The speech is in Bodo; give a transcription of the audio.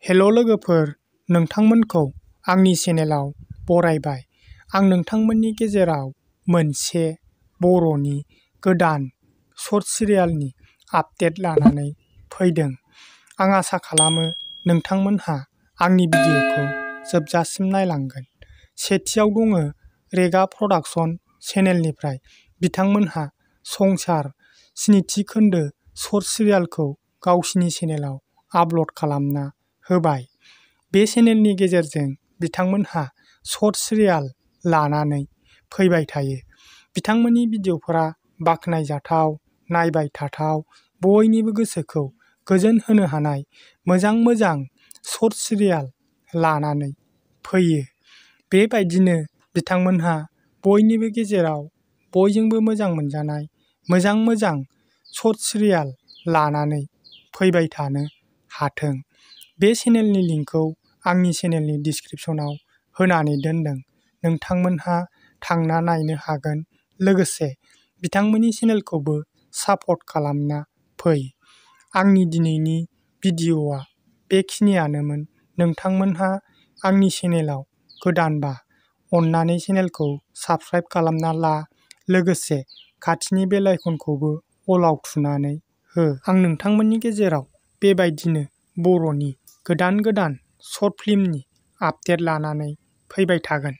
हेल' लोगोफोर, नोंथांमोनखौ आंनि चेनेलाव बरायबाय। आं नोंथांमोननि गेजेराव मोनसे बर'नि गोदान शर्ट सिरियालनि आपडेट लानानै फैदों। आं आसा खालामो नोंथांमोनहा आंनि भिडिअ'खौ जोबजासिम नायलांगोन। सेथियाव दङ रेगा प्रडाक्शन चेनेलनिफ्राय बिथांमोनहा संसार स्निथि खोन्दो शर्ट सिरियालखौ गावसिनि चेनेलाव आपल'ड खालामना होबाय। बे चेनेलनि गेजेरजों बिथांमोनहा शर्ट सिरियाल लानानै फैबाय थायो। बिथांमोननि भिडिअ'फोरा बाख्नायजाथाव, नायबाय थाथाव, बयनिबो गोसोखौ गोजोन होनो हानाय मोजां शर्ट सिरियाल लानानै फैयो। बेबायदिनो बिथांमोनहा बयनिबो गेजेराव बयजोंबो मोजां मोनजानाय मोजां शर्ट सिरियाल लानानै फैबाय थानो हाथों। बे चेनेलनि लिंकखौ आंनि चेनेलनि डिस्क्रिप्शनाव होनानै दोनदों। नोंथांमोनहा थांना नायनो हागोन। लोगोसे बिथांमोननि चेनेलखौबो सापर्ट खालामना फै। आंनि दिनैनि भिडिअ'आ बेखिनियानोमोन। नोंथांमोनहा आंनि चेनेलाव गोदानबा अन्नानै चेनेलखौ साबस्क्राइब खालामना ला। लोगोसे खाथिनि बेल आइकनखौबो अलाव थुनानै हो। आं नोंथांमोननि गेजेराव बेबायदिनो बर'नि गोदान शर्ट फिल्मनि आपडेट लानानै फैबाय थागोन।